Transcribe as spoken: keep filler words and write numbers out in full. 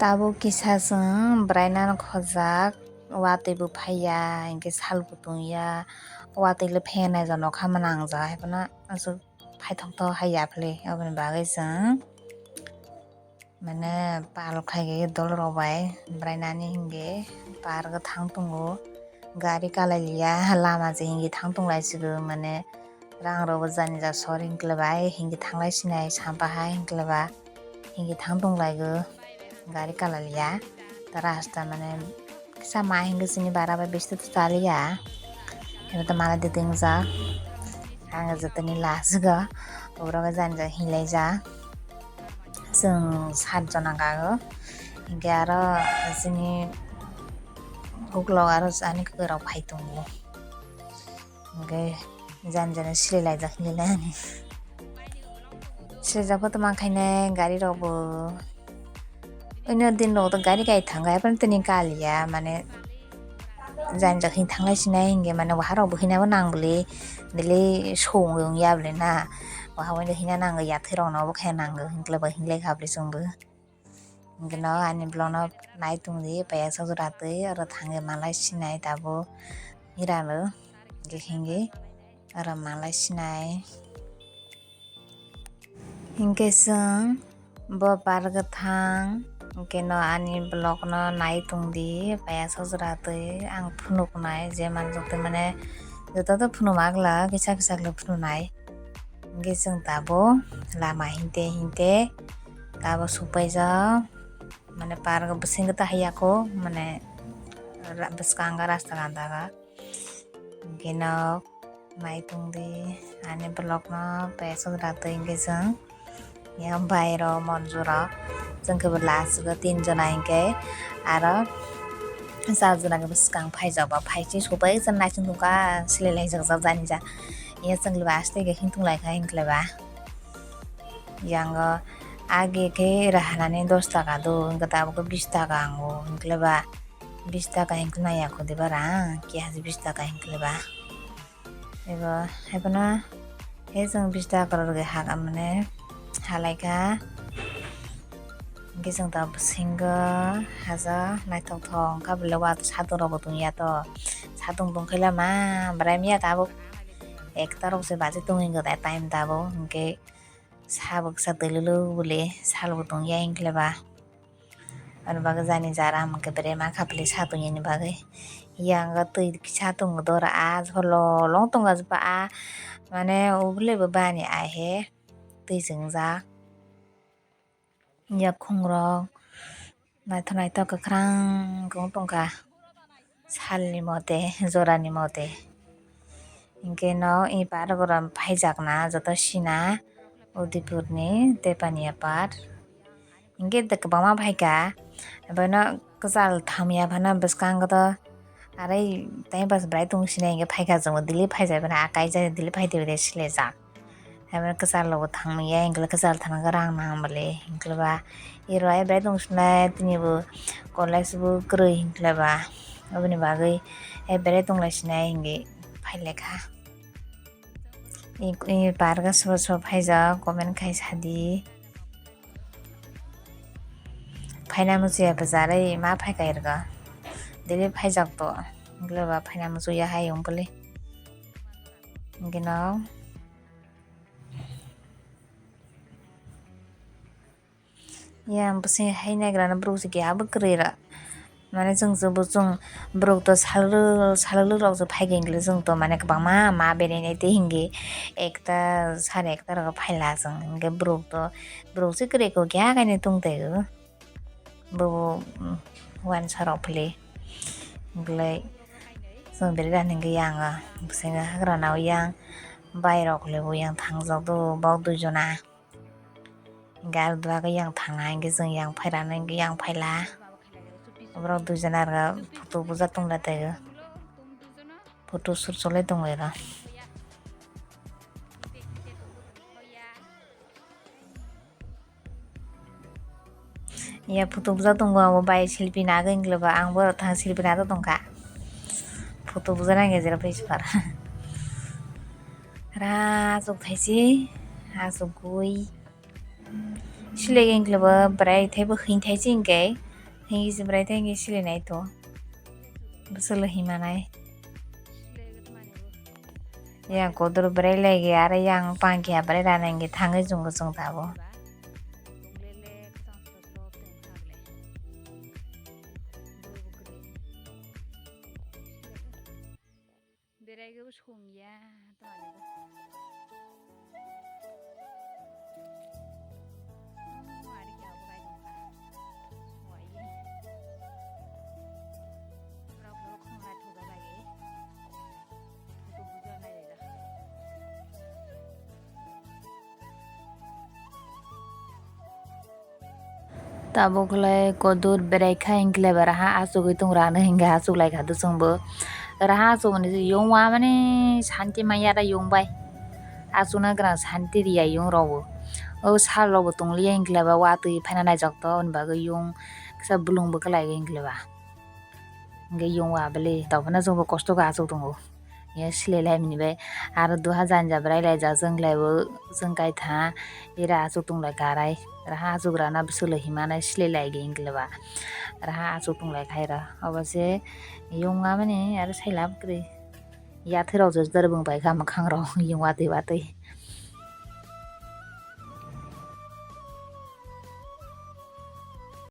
Tabuk kisa chwng bwrainano khojak, watwi bo phaiya, hinkhe sal bo tongya, watwi le phaiya naija nokha mwnang ja, haiphano aswk phaithok thok hai ya phli, aboni bagwi chwng mane pal khaigwi dol rok bai bwrainani hinkhe park o thang tongo, gari kalai liya lama je hinkhe thang tong lai sigo mane. Rang rok bo jani ja sor hinkle ba, ai hinkhe thanglai sinai, sampa hai hinkle ba, hinkhe thang tong lai go, gari kalai liya. Ta rasta mane kisa ma hinkhe chini bara bai bisi to chaliya. Ebo to mala de ding jak. Ang jotoni last go, oro jani ja hinlai ja. Chwng sat jona gago. Hinkhe aro chini ukulok aro ani kwrwirok phai tongo. Hinkhe jani jani sililaijak hinwi nai ani. Sililaijak photo mankhainai gari rokbo. Oino din rok to gari gai thango, haiphano tini kaliya, mane jani jani hinwi thanglai sinai hinkhe mane waha rokbo hinabo nang bwle, bwle song wngya bwle na. Waha waino hina nango, yathai rokno obo khe nango, hinkhe bo hinlai kha bwle chwngbo. Hinkhe no ani vlog no nai tongdi, paiya sojora twi oro thangwi malai sinai tabuk hirano, hinkhe hinwi oro malai sinai. Hinkhe chwng bo park o thang, hinkhe no ani vlog no nai tongdi, paiya sojora twi ang phunuknai je manjak twi mane joto to phunuk ma glak, kisa kisa khe phunuknai. Hinkhe chwng tabuk lama hinte hinte tabuk sokpaijak, mane park o bwskango ta haiya kho, mane ra-, bwskango rasta ganda ga. Hinkhe no nai tongdi ani vlog no, paiya sojora twi hinkhe chwng yang bai rok monjur rok chwng khe bo last o tin jona hinkhe aro char jona khe bwskang phaijak ba phaichi sopai chwng naising tongkha, sililaijak jak jani ja. Iya chwng le ba aste khe hintung lai kha hinkhe le ba. Yang o age khe rahanani dos taka do, hinkhe tabuk khe bis taka ango, hinkhe le ba bis taka hinkhe nai ya kho de ba rang, keha bis taka hinkhe le ba. Ebo haiphano he chwng bis taka rok ha mane halai kha. Hinkhe chwng tabuk bwskango haja naithok thok wngkha bwle, wa satung rokbo tongya to, satung tongkhe lama bwrai manya tabuk ekta rok se baji tongwi wngkha time tabuk, hinkhe sa bwksa twi lwlwk bwle salbo tongya hinkhe le ba. Ani bagwi jani jara hwnkhe bwrwi ma kha bwle sa tongya ni bagwi. Yang o twi kisa tongo doro, ah jololong tongo, ah mane ubole bo bani ah he twi chwngjak. Yakhung rok naithok naithok kwkhwrang wng tongkha salni mote, jorani mote. Hinkhe no e park o phaijak na joto sina Udaipur ni Tepania park. Hinkhe kwbangma phaikha, obono kwchal thamya phano bwskango to. Arai time pass bwrai tong sinai hinkhe phaikha chwngbo daily phaijak, bini akai jani daily phaidi bwle silejak. Haibo kwchal rokbo thangmanya hinkhe kwchal thangna rang nang bwle hinkhe ba ero ai bwrai tong sinai tini bo college bo kwrwi hinkhe ba oboni bagwi ai bwrai tong lai sinai hinkhe phailekha. I, i park o sobo sobo phaijak comment khai sadi. Phaina muchungya bwcharwi ma phaikha irwkha. Daily phaijak to. Wngkhe ba phaina muchungya hai wng bwle. Hinkhe no yang bwswng hai naigrano borok se keha bo kwrwi rw. Mane chwng, chwng, chwng borok to salrwk, salrwk rok se phaikha hinkhe chwng to mane kwbangma ma berai nai tei hinkhe ekta, sare ekta rok phaila chwng. Hinkhe borok to, borok se kwrwi kho keha kainwi tong taigo. Bobo, mm, uansa rok philwi. Hinkhe chwng berai rani hinkhe yang, bwswng hagra nao yang, bai rok le bo yang thangjak do, bok dui jona. Hinkhe aro duha khe yang thangna hinkhe chwng yang phairana hinkhe yang phaila. Borok dui jona aro photo buja tongla taigo. Photo shoot cholai tongo ero. Ya photo buja tongo, abo bai selfie nagwi hinkhe ba ang borok thang selfie najak tongkha. Photo buja nang ya jera phai sipar. Ra aswk thaisi, aswk gui. Silege hinkhe bo bwrai thaibo hwn thaisi hinkhe Hingi jibrai tei hingi sili nai to. Bwswlo himanai. Yang kodur brai lagi, aro yang pangki habrai rana hingi thangwi chungo chwng tabo. Berai gabo song ya, to ani bo. Oh, ari khe abo bai tong kha. Wai. Borok borok khong lai thoga bai. Ito bujo nai da. Tabuk le kodur berai kha hinkhe le ba raha achugwi tong rano hinkhe achuklai kha do chwngbo. Raha achukmani se yung wamani santi manya da yung bai. Achukna gwrang santi riya yung rokbo. O sal rokbo tong liya hinkhe le ba watwi phaina naijak to, hwnba yung kisa bulung bo kwlai hinkhe le ba. Hinkhe yung wa bwlwi tobona chwngbo kosto khe achuk tongo. Ya silai lai mani bai aro duha janja bwrai lai jak chwng lai bo chwng kai tha ira achuk tong lai karai raha achuk rana bwswk le himanai silai lai ge hinkhe le ba raha achuk tong lai khai ra obo se yung wamani aro sai lab kwrwi yathai rok je dor bwng bai kha mwkhang rok yung watwi watwi.